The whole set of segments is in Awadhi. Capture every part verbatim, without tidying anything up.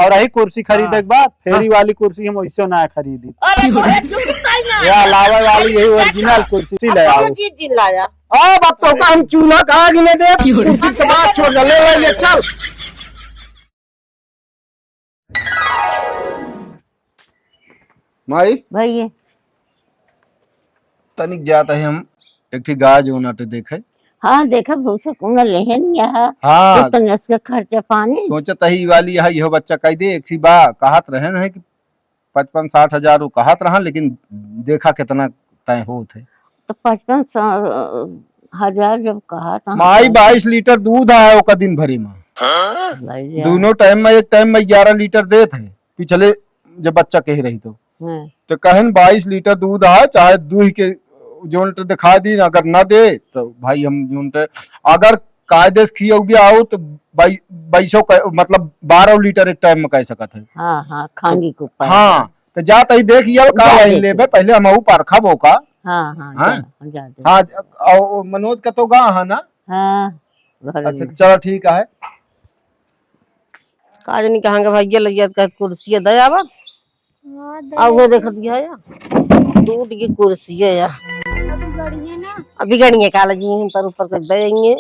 और यही कुर्सी खरीदे के बाद फेरी हाँ। वाली कुर्सी हम वैसे ना खरीदी। अरे, कोई कुर्सी ना। या लावे वाली यही ओरिजिनल कुर्सी ले आओ। चीज जिन लाया। अब, अब तो का हम चूल्हा का आग में दे, कुर्सी के बात छोड़ दे, ले, ले, ले, चल। माई, भैया। तनिक जात है हम एक ठी गाय जौन आटे देखे। हाँ, देखा भूसा कौन लेहन यहाँ। हाँ। तो तनिक उसका खर्चा पानी। सोचत ही वाली है, यह बच्चा कह दे, एक ठी बा, कहत रहे न है कि पचपन साठ हजार वो कहत रहा, लेकिन देखा कितना तय होत है। तो पचपन सा-, हजार जब कहा था माई, तो बाईस लीटर दूध आया ओका दिन भरी में। भाई यार। दोनों टाइम में, एक टाइम में ग्यारह लीटर देत है, पिछले जब बच्चा कह रही तो। हाँ। तो कहन बाईस लीटर दूध आए, चाहे दूध के यूनिट दिखा दी, अगर ना दे तो भाई हम यूनिट, अगर कायदे से खियौबे आओ तो बाई-, बाईसों का, मतलब बारह लीटर एक टाइम में कह सकत है। हाँ, हाँ, खांगी के ऊपर। हाँ, तो जा तही देख ये का जा लाइन देख। लेबे, पहले हम ऊ परखा बोका। हाँ, हाँ, हाँ? जा, जा दे। हाँ, और मनोज का तो गा है ना? हाँ, घर अच्छा, में। चलो ठीक है। का जानी कहाँ के भाग्य लगिया, कहत कुर्सी दे आवा। हाँ, दे आ, वो दे। देखत गया या। टूट गई कुर्सी है या। अभी गड़ी है ना? अभी गड़ी है, काला जी, हम पर ऊपर कर देंगे।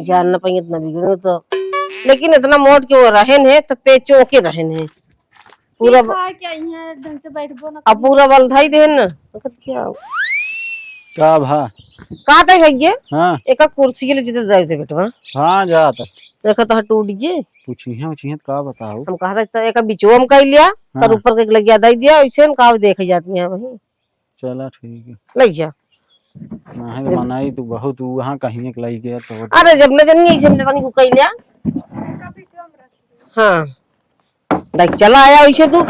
जान न पाएंगे इतना बिगड़े तो। लेकिन इतना मोट के वो रहन है, तो पेचों के रहन है। पूरा ठीक है, क्या यहाँ ढंग से बैठबो ना अब करी। पूरा बल धाई देन ना। देखत क्या हो? का भा? का तय भैया? हाँ। एक कुर्सी के लिए जिधर जाए थे बेटवा। हाँ, जाता। देखत है टूट गई। पूछिहे, पूछिहे तो का बताओ? हम कहा था, "तो एका बिचवा में कइ लिया, हाँ। पर ऊपर के लगिया दइ दिया, ऐसे हम का देखे जाती हैं वही।" चला ठीक है। लइ जा। नहीं तो जब मनाई तू बहुत वहाँ कहीं एक लइ गया तो अरे जब न जनिए ऐसे हमने तनी को कइ लिया। हाँ। देख चला आया वैसे तू।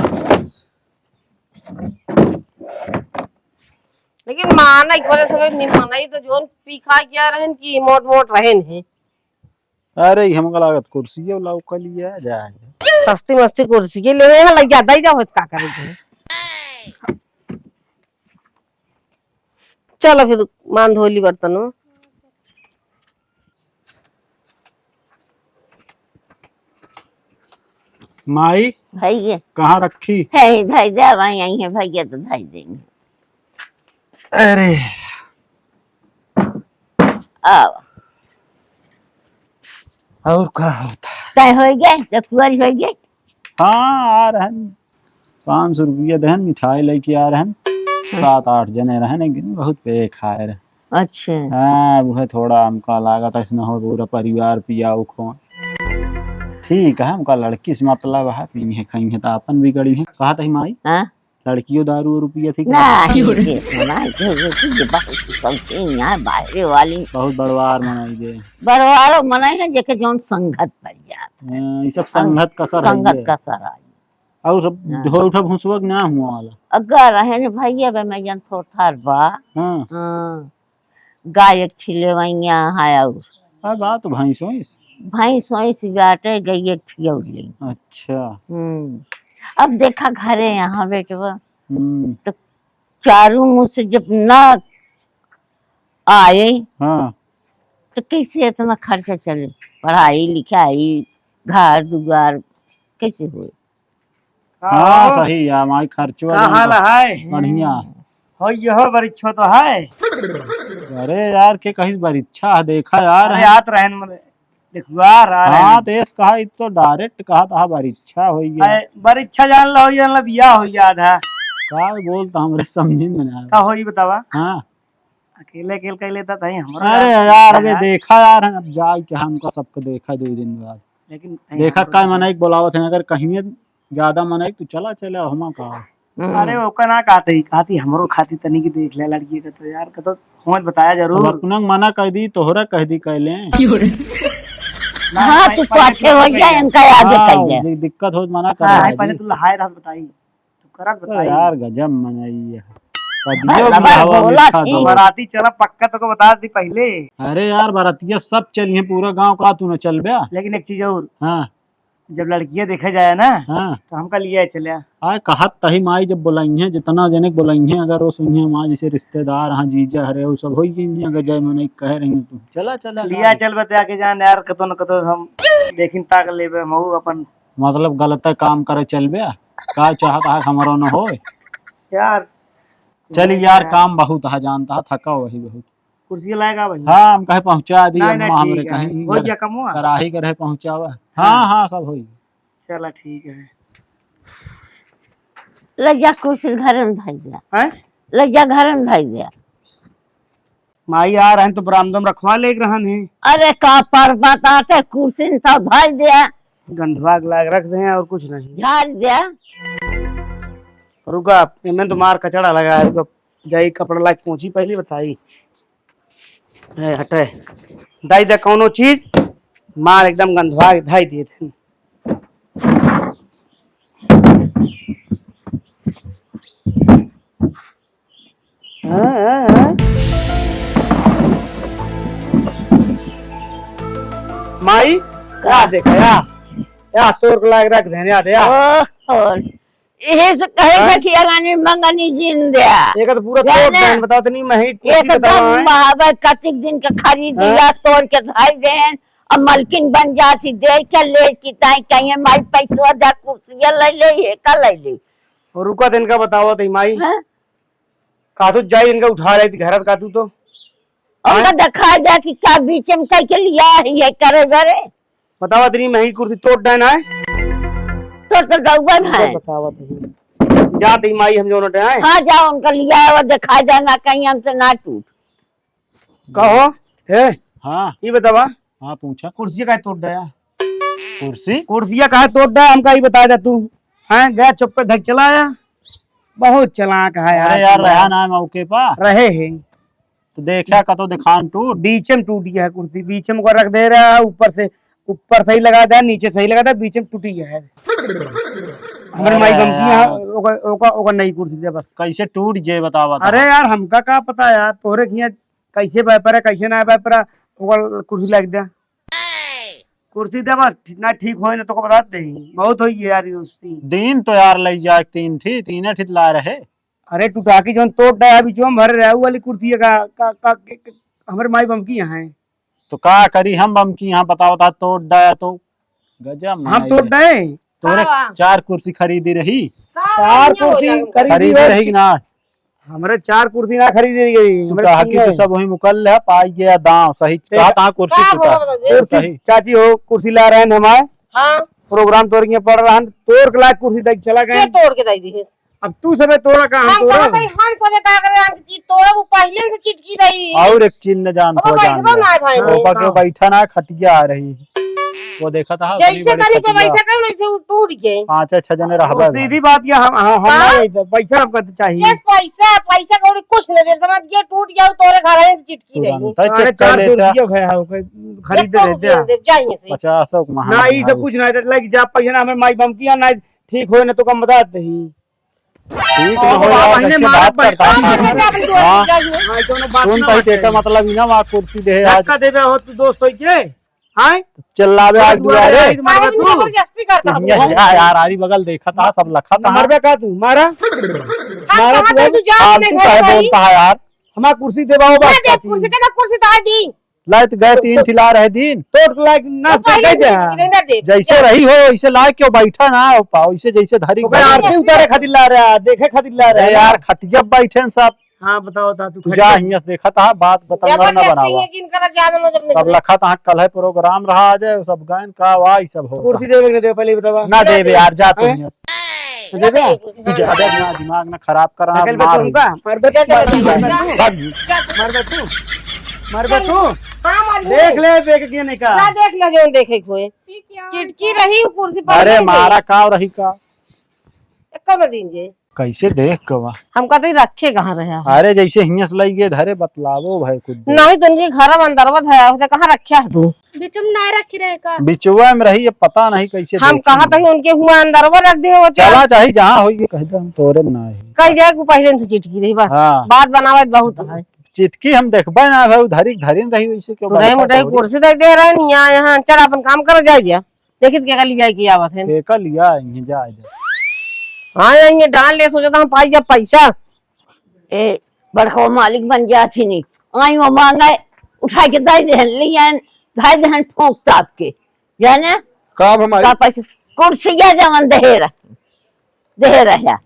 लेकिन माना एक बार सब नहीं माना, ये तो जोन पी खा गया रहन कि मोट मोट रहन है। अरे, ई हमका लागत कुर्सी लाऊ का लिया जाए। सस्ती मस्ती कुर्सी के लिए है, लग जाता ही जा होत का करे के। चलो फिर मान धो ली बर्तन में। माई, भैया। कहाँ रखी? है, धई दे, वहीं आई है भैया, तो धई देंगे। अरे। आओ। और का होता? तय होइ गए, जब कुआरी होइ गए। हाँ, आ रहन। पाँच सौ रुपया देहन, मिठाई लेके आ रहन। हाँ। सात आठ जने रहन, एक दिन बहुत पे खाए रहे। अच्छा। हाँ, वह थोड़ा हमका लागत है, इसमें हो पूरा परिवार पिया उखो। ठीक है, हमका लड़की से मतलब है, पीहे खाइहे तो आपन बिगड़ी है। कहा था माई? हाँ? लड़कियों दारू और रुपया थी ना, क्या? ये, ये, ना, ये, ये, ये बहुत शौकीन यहाँ बाहरे वाली। बहुत बड़वार मनाई जे। बड़वार मनाई है, जेके जौन संगत पड़ जात है। हाँ, ये सब संगत कसर है संगत ये। कसर है। और सब हाँ। ढोर उठा भूसवा के ना हुआ वाला। अगर रहे ने भैया बे, मैं जन थोड़ थार बा। हाँ। हाँ। गाय एक ठिले वैया है और। हाँ, बात भैंस वैंस। भैंस वैंस बाटे, गई एक ठियौर ले। अच्छा। हम्म। अब देखा घरे यहाँ बेटवा। हम्म। तो चारू मुँह से जब ना आए, हाँ। तो कैसे इतना खर्चा चले? पढ़ाई, लिखाई, घर दुआर कैसे होए? हाँ, हाँ। सही है, माई खर्चो का हाल है? बढ़िया। हो, यहो बरिच्छो तो है। अरे यार, के कहिस बरिच्छा है, देखा यार अरे, है। आत रहन मने, देखुआ रहा हाँ, रहन। तो एस कहा, इ तो direct कहा था, बरिच्छा हो गया। अरे, बरिच्छा जान लो, जान लो, बिया हो गया था। का बोलता हमरे समझे में ना आवे। का होई बतावा? हाँ। अकेले, अकेले कह लेता था, हमरा अरे यार, अबे देखा यार, अब जाए के हमका सबको देखा दो दिन बाद। लेकिन देखा का मनई के बोलावत है, अगर कहीं ज्यादा मनई तो चला चले, हमा का। हम्म। अरे ओका ना कहते ही, कहती हमरो खाती तनी की देख ले लड़की का तो यार, का तो हमें बताया जरूर। अब अपना मना कह दी, तोहरा कह दी, कह ले। ना, हाँ, पह-, तू पहले पाछे हो गया, इनका आगे हाँ, कह दे। दि-, दिक्कत हो मना कर हाँ। रहा है पहले जी। तू लहाय रहा बताई। तू करत तो बताई। यार गजब मनई है। बस, बस, बोला ठीक। बाराती चला पक्का तो को बता दी पहले। अरे यार बारातिया सब चली है पूरा गांव का, तू न चल बे। लेकिन एक चीज और। हाँ। जब लड़कियां देखे जाए ना, हाँ। तो हमका लिए चले। आए कहत तही माई जब बोलाई है, जितना जने बोलाई है, अगर वो सुनिए माँ जैसे रिश्तेदार, हाँ जीजा हरे, वो सब हो गई है, अगर जय मनई कह रही है तो चला, चला लिया गाड़ी। चल बता के जान यार, कतो न कतो हम देखिन ताक लेबे, हम अपन मतलब गलत काम करे चलबे, का चाहत है हमरो न होए? यार, चल नहीं यार, यार। काम बहुत है, जानता है, थका वही बहुत। कुर्सी लाएगा भाई? हाँ, हम कहे पहुँचा दी, नहीं, नहीं, अम्मा हमरे ठीक है। कहीं हो गया कमवा? कराही करे पहुँचावा। हाँ। हाँ, हाँ, सब होई। चला ठीक है। ले जा कुर्सी घरे में धई दिया। हैं? ले जा घरे में धई दिया। माई आ रहन तो बरामदा में रखवा लेक रहन है। अरे का पर बताते कुर्सी में तो धई दिया। गंधवा के लाग रख दे और कुछ नहीं। झाड़ दिया। रुका, इनमें तो मार कचड़ा लगा है, रुका, जाई कपड़ा लाइक पहुंची पहले बताई। ए, हटे। दाई दे कौनो चीज, मार एकदम गंधवा के धाई दिए थे। हाँ, हाँ, हाँ। माई, का? या देख, या, या तोर के लाग रख देन, या दे, या। ओह, ओह। यही से कहे हैं? सखिया रानी मंगनी जिन द्या। एक तो पूरा जाने तोड़ देन, बताओ तनी महंगी कुर्सी एकदम बताओ, हैं? महाबत कतिक दिन के खरीद हाँ? दिया, तोड़ के धाई देन। अब मलकिन बन जाती, देख के ले की ताई कहिए, "माई पैसवा द्या, कुर्सिया ले ले, ये का ले ले?" और रुका दिन का बताओ तई माई। हाँ? का तू जाई इनका उठा रही थी घर का तू तो। और हाँ? उनका दिखा द्या कि क्या बीच में कह के लिया है ये करे बरे। बतावा इतनी महंगी कुर्सी तोड़ डायन है। तो तो डौबन है। बतावा तही। जा तही माई हम जो नटे आए। हाँ, जाओ उनका लिया और दिखा देना कहीं हमसे ना टूट। कहो, हे, हाँ। ये बतावा। हाँ, पूछा। कुर्सी काहे तोड़ डाया? कुर्सी? कुर्सिया काहे तोड़ डाया, हमका ये बता दे तू। हैं, गया चुप्पे धक चला आया। बहुत चालाक है यार अरे यार, तू। रहा ना मौके पर। रहे हैं। तो देखा कतो दिखान टूट। बीच में टूट गया है कुर्सी, बीच में को रख दे रहा है, ऊपर से, ऊपर सही लगा दे, नीचे सही लगा दे, बीच में टूट गया है। हमारे अरे माई बमकी यार। यहाँ ओका, ओका, ओका नई कुर्सी दे बस। कैसे टूट जे बतावा था। अरे यार, हमका का पता यार, तोहरे किया कैसे व्यापार है, कैसे ना व्यापार है, ओका कुर्सी लाग दे। कुर्सी दे बस, ना ठीक होए ना तो को बता दे। बहुत होई है यार ये दोस्ती। दिन तो यार लई जाए तीन ठी, तीने ठी ला रहे। अरे टुटाकी जौन तोड़ डाया बिचवा में भरे रहे, उ वाली कुर्सी का, का, का, के, के, हमरे माई बमकी यहाँ है। तो का करी हम बमकी यहाँ बताओ ता तोड़ डाया तो गजब हम मनाई तोड़ है। डाए। तोरे का बा? चार कुर्सी खरीदी रही। का चार बा? कुर्सी खरीदी खरीदी हो। रही कि ना? हमरे चार कुर्सी ना खरीदी रही, तू हमरे कहा तीन कि तू है। सब वही मुकल ले, पाई गया दांव सही। एक कहा ता कुर्सी का टूटा। बोला बता, कुर्सी सही। चाची हो, कुर्सी ला रहे हैं हमारे। हाँ। प्रोग्राम तोड़ के पड़ रहा है, तोड़ के ला कुर्सी देख चला गए। के तोड़ के दे दी है? अब तू सबे तोड़ा का हम हम तोड़ा? कहत हई, हम सबे का करे, हम चीज तोड़ब, उ पहिले से चिटकी रही। और एक चीज न जान अब हो, बैठबो जान ना है भाई। हाँ, ओपा के हाँ। बैठा ना, खटिया आ रही। वो देखा था, जैसे अपनी बड़ी तनी को खटिया। बैठा कर, वैसे उ टूट गए। पाँच छह जने रहबे वो भाई। सीधी बात, ये हम, हम, हम हाँ? ना बैठे, पैसा हमका तो चाहिए। Yes, पैसा, पैसा कौड़ी कुछ नहीं दे, समझ गया, टूट गया, तोरे घर है, चिटकी रही। तुरंत है, अरे, check कर चार सौ लेता। रुपया है, ओके, खरीद ये तो लेते हैं। दे, जाइए से। पचास सौ महंगा ना, ये सब भाई। कुछ नहीं, लग जा, पैसा ना, हमें माई बमकी ना, ठीक हो ना तो कम बता दे। ठीक ओ, न हो बाबा, यार, इन्हें कैसे मारत बात करता है? बैठा है। हाँ। हाँ, कोनो बात सुन ना पाई, बाटे। तेका मतलब ही ना, वहाँ कुर्सी दे आज। धक्का देबे हो तू दोस्त होई के? हाँ? चिल्लावे आज दुआरे। आज मारबा तू। जबरदस्ती करता है तू। जा यार, आरी बगल देखा था, सब लखा था। मरबे का तू? मारा। हम मारा कहाँ तू पे आज। तू जा फालतू अपने घर काहे भाई? बोलता है यार? हमार कुर्सी देबाओ ना बात दे, करती। कुर्सी के ना कुर्सी तो आज दी। लाइत गए तीन ठिला रहे दिन। तोड़ के लाइक नाश तो कर पहले दे से जा। इन्हें ना दे। जैसे रही हो, वैसे लाइक क्यों बैठा ना हो पाओ, इसे जैसे धरी ओकर बैठा। आरती उतारे खातिर ला रहा, देखे खातिर ला रहा अरे है। यार, खटिया बैठे हैं सब। हाँ, बताओ ता तू तू खटिया। जा हियां से देखा था, बात बताऊंगा ना जबरदस्ती बनावा। ये जिन करा जा मनो जब सब नहीं। लखा था कल है प्रोग्राम रहा, आ जाए सब गायन का वाई सब हो। कुर्सी देवे के नहीं देवे, पहले ही बतावा। ना देवे यार, जा तू हैं? हियां। देबे? तू ज्यादा अपना दिमाग ना खराब कर रहा, नकल पे मार तुमका? होई। मार बे, जा, जा, जा, जा, जा। भाग। मार बे तू? मार बे तू? हाँ, मार बे। देख ले, देख के नहीं का? ना देख ले, जो देखे कोई। चिटकी रही कुर्सी पर अरे, नहीं मारा सही। का रही का? एक कर दिन जे। कैसे देख के बा? हम कहते रखे कहाँ रहे हो? अरे, जैसे हियां से लई गए धरे, बतलावो भाई कुछ दे। नहीं, तो उनके घर में अंदरवा धरा होता, कहाँ रखे है तू? बिचम ना रखी रहे का? बिचवा में रही, ये पता नहीं कैसे हम देखी। कहा था कि उनके हुआ अंदरवा रख दे हो, चला चाहे जहाँ होई, कह दे, हम तोरे ना है। कह दे कि पहले से चिटकी रही, बस। हाँ। बात बनावे बहुत है। चिटकी हम देखबे ना भाई, धरी, धरी रही, वैसे क्यों तू रहे बता मोटे तोरे? कुर्सी दे दे रहे हैं, यहाँ, यहाँ, चल अपन काम कर, जाए दिया। देखित के का लिया के आवत है। के का लिया, इन्हें जाए दे। हाँ, इन्हें डाल ले, सोचा था हम पाई जब पैसा। ए, बड़को मालिक बन जात ही नहीं। आई वो मांगे, उठा के दे दे, ले आन, दे दे, ठोक ताप के। जाने? का अब हम आई? का पैसा? कुर्सिया जवन देहे रह, देहे रह्या।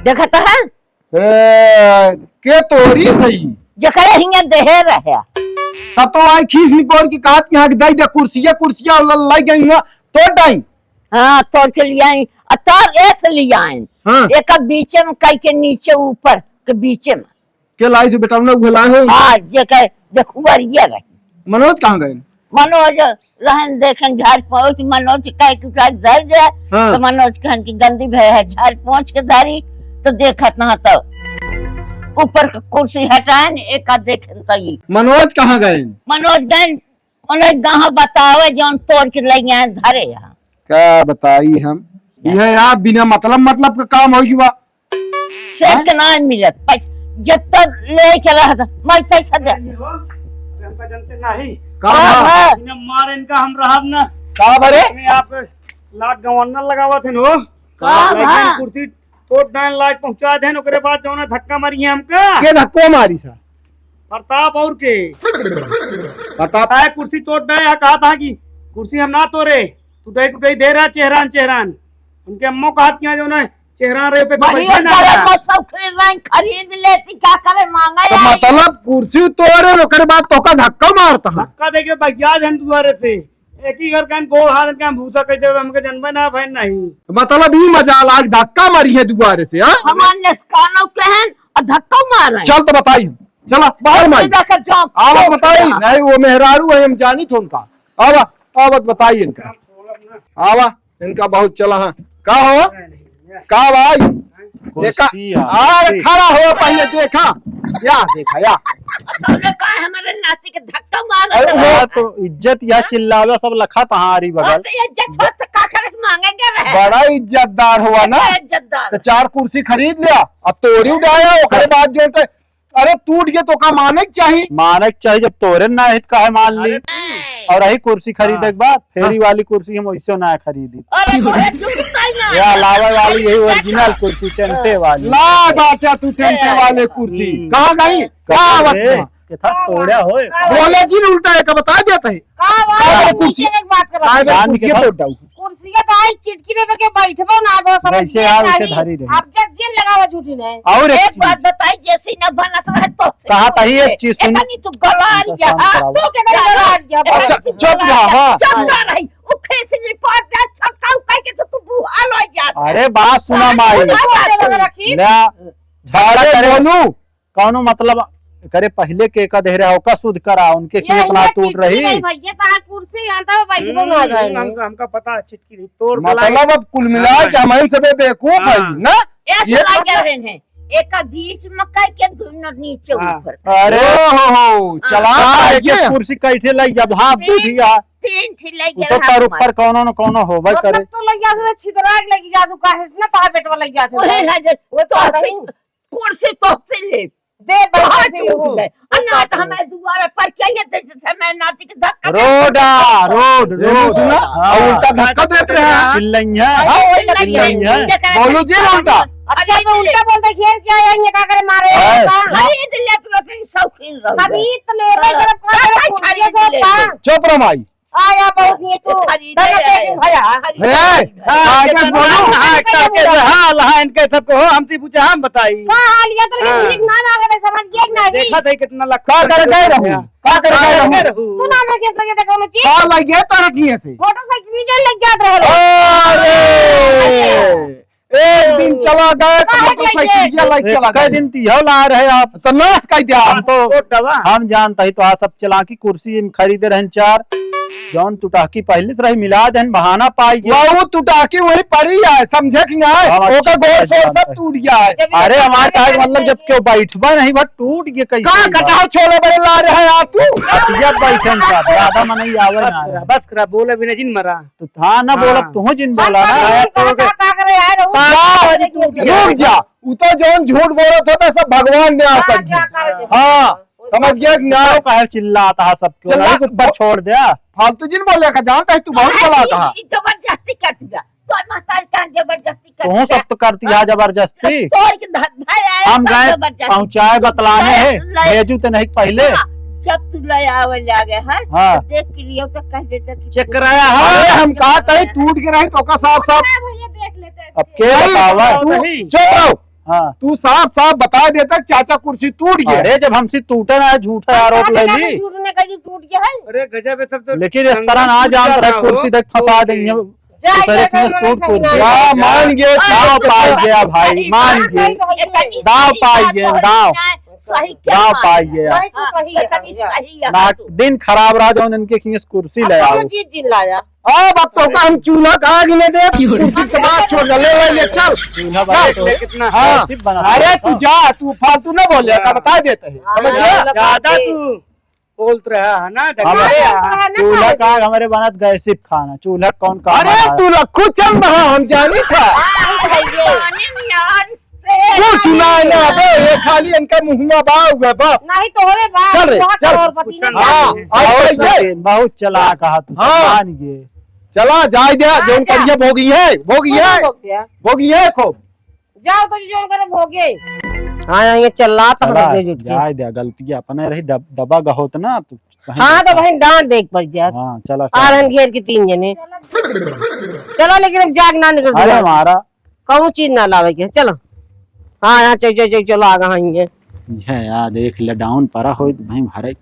देखत है? ए, के तोरी सही? जेकरे हियां देहे रह्या। तब तो आई खीस निपोर की कहत कि हाँ, दई दे कुर्सिया, कुर्सिया ल-, लाई गई हुआ, तोड़ डाई। हाँ, तोड़ के लियाई, आ तोर एस लियाई। हाँ। एक बीचे में कई के नीचे ऊपर के बीचे में। के लाई से बेटा, उन्हें उहे लाए हो? हाँ, जे कहे, देखुआ रिया रही। मनोज कहाँ गए? मनोज रहन देखें झाड़ पोंछ, मनोज कहे कि उठा के धर दे, हाँ। तो मनोज कहन कि गंदी भय है, झाड़ पोंछ के धरी, तो देखत ना तो ऊपर के कुर्सी हटाएन, एक आध देखें तो ई। मनोज कहाँ गए? मनोज गए, उन्हें गाँव बतावे, जौन तोड़ के ले आए, धरे यहाँ। का बताई हम? यह यार बिना मतलब, मतलब का काम हो गया। सेठ हाँ? के ना मिलत पैसा, जब तक लेके रहत, मैं पैसा दे। ये हो, अरे हमका जन से नाही। का हाँ, बा? हाँ। इन्हें मार इनका हम रहब ना। का बरे? इन्हें आप लात गवर्नर लगावत हैं हो। का लेकिन बा? कुर्सी तोड़ डाइन लायक पहुंचा देन, ओकरे बाद जौन धक्का मारी है हमका। के धक्को मारी सा? प्रताप और के? प्रताप। आए कुर्सी तोड़ डाए, कहा था कि कुर्सी हम ना तोड़े, टूटाई टूटाई दे रहा चेहरान चेहरान। उनके अम्मो कहा था जो ना चेहरा रे पे बड़ी बैठे ना गरम रहा। मौसम के लाइन खरीद लेती, क्या करे, मांगा तो आई। मतलब कुर्सी तोड़े, ओकरे बाद तोका धक्का मारता है। धक्का देके भैया जन दुआरे से। एक ही घर का गोड़ हाथ का भूसा कह देवे, हमके जनबे ना भय नहीं। मतलब ई मजाल आज धक्का मारी है दुआरे से, हाँ? हमार लेसकानो कहन और धक्का मारे। चल तो बताई। चला, बहुत बाहर माई। सुंदर का जॉब। आवा बताई, नहीं वो मेहरारू है, हम जानी थे उनका। आवा, आवा बताई इनका। आवा। इनका बहुत चला है। का हो? का भाई? देखा, कुर्सी है, आर कुर्सी। खड़ा हो पहले देखा। या देखा, या। तूने कहा हमारे नाती के धक्का मार अरे रहा वो है। तो इज्जत या चिल्लावे सब लखा तहारी और बगल। तो ये इज्जत छोड़ तो का करे के मांगेंगे रहे। बड़ा इज्जतदार हुआ ना। इतना इज्जतदार। तो चार कुर्सी खरीद लिया, अब तोरी उठाया, ओकरे बाद जो ते अरे टूट गए तो का माने के चाही? माने के चाही, जब तोरे ना है तो काहे मान ली? अरे तू। और यही कुर्सी खरीदे हाँ। के बाद फेरी हाँ। वाली कुर्सी हम वैसे ना खरीदी। अरे तोरे जूता ही ना। ये अलावा वाली यही ओरिजिनल कुर्सी टेंटे वाली। ला बाटा तू टेंटे वाले कुर्सी। हम्म। कहाँ गई? कहाँ कहाँ आवत रे? बा? केथा तोड़ा होए? बोले जी उल्टा एक बता देता है। का बात का है? कुर्सी? नीचे में बात करत का है? जान कुर्सी के तोड़ डाऊ। कुर्सिया तो आई चिटकी रे के बैठबो ना, वो समझ वैसे में आ, वैसे नहीं। धरी रही। अब जब जिन लगावा झूठी नहीं। और एक एक चीज। बात बताई, जैसे न बनत रहे तो से कहा था ही एक चीज सुन। एतनी तू गलार इनका जा। शांत कराओ। तू के गलार जा। अच्छा, एतनी तू चुप गलार रहा, जा। हाँ। चुप ना रही। उ खेस रिपोर्ट दे, छोटका उ कह के तो तू बुहाल हो जा। अरे बात सुना हाँ, माई। तू ना बोले लगा रखी। ना, झगड़ा अरे करे। बोलू। कौनो मतलब करे पहले के का देह रहा, ओका शुद्ध करा, उनके ये, खेत ना ये टूट चिट्ठी रही। नहीं भैया, तहार कुर्सी यहाँ तक बैठ को ना हम्म, जाए। हम, हमका पता है, चिटकी रही, तोड़ के मतलब लाई। अब कुल मिला हाँ। के हम सबे बेवकूफ हाँ। है ना? ऐसे ये लग गए हैं, एक बीच में कह के दोनों नीचे हाँ। ऊपर। अरे ओ हो हो, हाँ। चला हाँ, आइए। एक कुर्सी कैसे लाई जब हाथ दे तीन, दिया। तीन ठी लग उ गया तो हाथ तार मार। ऊपर कौनो न कौनो होबे मतलब करे। तो लग जाते तो छितरा के लग जाते, काहे से ना तहार बेटवा लग जाते। वही है जे वो तो तो आता से ही। कुर्सी तोहसे ले। दे, बैठ कहाँ के टूट वो। गए? अनाथ हमारे दुआरे पर क्या ये दे, जैसे मैं नाती के धक्का दे रोड आ, रोड, ये रोड। सुना? हाँ। और उल्टा धक्का देते हैं। चिल्लइया। हाँ, वही लगी चिल्लइया। है। बोलो जी, उल्टा। अच्छा, तो उल्टा बोलते घेर क्या है, ये का करे मारे हैं, हाँ। का? खरीद ले तू अपनी शौकीन रहो। खरीद ले, भाई, हाँ। जरा का करे, का कुर्सी खरीद ले? सोफा। चुप रहो माई। आया बहुत ये तो खरीदे धन से है। भया। ए, हाँ, आगे बोलो। हाँ, हाँ, हाँ, हाँ, इनके सबको हो, हमसे पूछे, हम बताई। का हाल ये तो हाँ। ठीक ना लगे, समझ गए कि नहीं? देखा था कितना लग का कर गए रहू? हाँ। का कर गए रहू? तू ना हमरा के अंदर ये देखो लो जी। का लग गया तारा किए से? मोटरसाइकिल ये लग जात रहे। अरे! एक दिन चला गए तो काहे मोटरसाइकिल लइके? ये लाइक चला एक गए। दिन तिहो ला रहे आप। तो नाश कर दिया। हम तो हम जानता ही तो आ सब चला की कुर्सी में खरीदे रहन चार। जौन तुटाकी पहले से रही मिला देन बहाना पाई गया। वो तुटाकी वही परी है, समझे कि नहीं? हम ओका अच्छी गोर तरह शोर जानता सब है। टूट गया है। अरे हमारे कहा मतलब जब क्यों बैठबा नहीं बा टूट गया कैसे का बा? कटार छोले बड़े ला रहे हैं आप तू? अब जब बैठन का ज्यादा मनई आवे ना बस रहा, बस रहा, बोले बिना जिन मरा। तो हाँ ना बोलब, हाँ। तू जिन बोला ना। का, का, का, का करे यार, वो का? का करे यार, वो रुक जा, उ तो जौन झूठ बोलत होता सब भगवान ने आ हाँ, समझी। जा करे दे। हाँ, वो समझ गया कि ना? तो काहे चिल्लाता है सबके? चिल्ला-, वही कुछ पर छोड़ दे। फालतू जिन बोले का जानता है तू बहुत अरे, चलाता है। ई, ई जबरदस्ती कर दिया। तो महतारी का जबरदस्ती कर तू दिया। सब तो करती है जबरदस्ती। तोड़ के ध-, धर आया हम सब गए जबरदस्ती। पहुँचाए बतलाने ले, हैं, ले। भेजू ते नहीं पहले। हाँ। जब तू ले आवल लागे है, हाँ। तो देख के लियो तो कह देते कि चेक कराया है। अरे, हम कहा तई टूट के रही तो का साफ साफ। हाँ भैया, देख लेते हैं। अब के बतावा? तू नहीं। चुप रहो। हाँ। तू साफ साफ बता देता कि चाचा कुर्सी टूट गया। अरे, जब हमसे टूटा ना, झूठा आरोप ले ली। झूठ ने कही टूट गया है। अरे गजब है, तब तो लेकिन इस तरह ना जान रहे, कुर्सी देख फंसा देंगे। जा, दूसरे जा, के जा, टूट मने टूट सही गया। ना। मान गए, दाव पाई गया भाई, मान गए। सही तो है। दाव पाई गए, दाव। सही क्या दाव पाई गया। नहीं तो सही है, सही है। ना, दिन खराब रहा जौन इनके खींच कुर्सी ले आओ। कौन चीज जिन लाया? अब, अब तो का हम चूल्हा का आग में दे, कुर्सी के बात छोड़ दे, ले, ले, ले, चल। चूल्हा चल। बड़ा तो कितना हाँ। कैसे बना अरे है? तू जा, तू फालतू ना बोले, का बता देते हैं। हाँ, समझ गया? ज्यादा तू बोलत रहा है ना, हम ढकेले है। चूल्हा का आग हमारे बनत गैसिप खाना, चूल्हा कौन का अरे बनाया? तू लखू चंद हाँ, हम जानी था। हाँ, हम भैया। कुछ ना, ना, बे, ये खाली इनका मुँह में बाव है, बस। नहीं तो होवे बा, चल रे, वहाँ चल। करोड़पति ने हाँ, क्या आज बहुत कल के। बहुत चला कहा तू, हाँ। मान गए। चला, जाए दे, हाँ, जौन जा। करिए भोगी है, भोगी है। भोगी है। भोगी है खूब। जाओ तो जो करे भोगे। हाँ, हाँ, ये चला तो चला, हम दे जुट के। जाए दे, गलती अपने रही, दब-, दबा गहोत ना, तू कहीं हाँ, तो बता। बहन डांट देख पड़ जा। हाँ, चला, आ चला। रहन घेर के तीन जने। चला, लेकिन अब जाग ना निकल अरे दिया। हमारा। कहूँ चीज ना लावे के, चला। हाँ, यहाँ चल, चल, चल, चलो, आगा हाँ, ये। ये यार, देख ले, डाउन परा होई तो भाई मारे।